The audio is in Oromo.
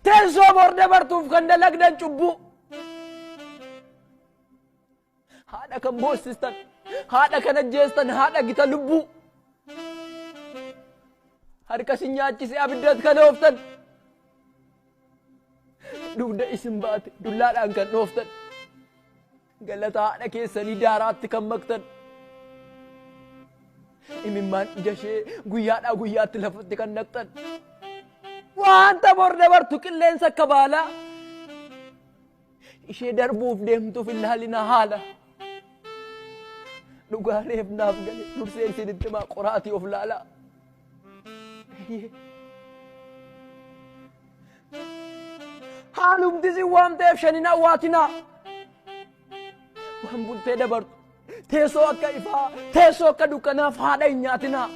Teessoo bor dabartuuf kan dalagdan cubbuu. Haadha kan boossistan, haadha kan ajjeestan, haadha gita lubbuu. Harka isin nyaachise abiddat kan ooftan. Dugda isin baate dullaadhaan kan dhooftan. Galata haadha keessanii daaraatti kan maktan. Imimmaan ija ishee guyyaadhaa guyyaatti lafatti kan naqxan. Wanta bor dabartu qilleensa akka baalaa. Ishee darbuuf deemtuuf hin laalina haala. Dhugaa reef naaf gale dursee isinitti himaa qoraatii of laalaa. Haalumti isin waan ta'eef shanin awwaatinaa. Waan bultee dabartu teessoo akka ifaa teessoo akka dukkanaaf haadha hin nyaatinaa.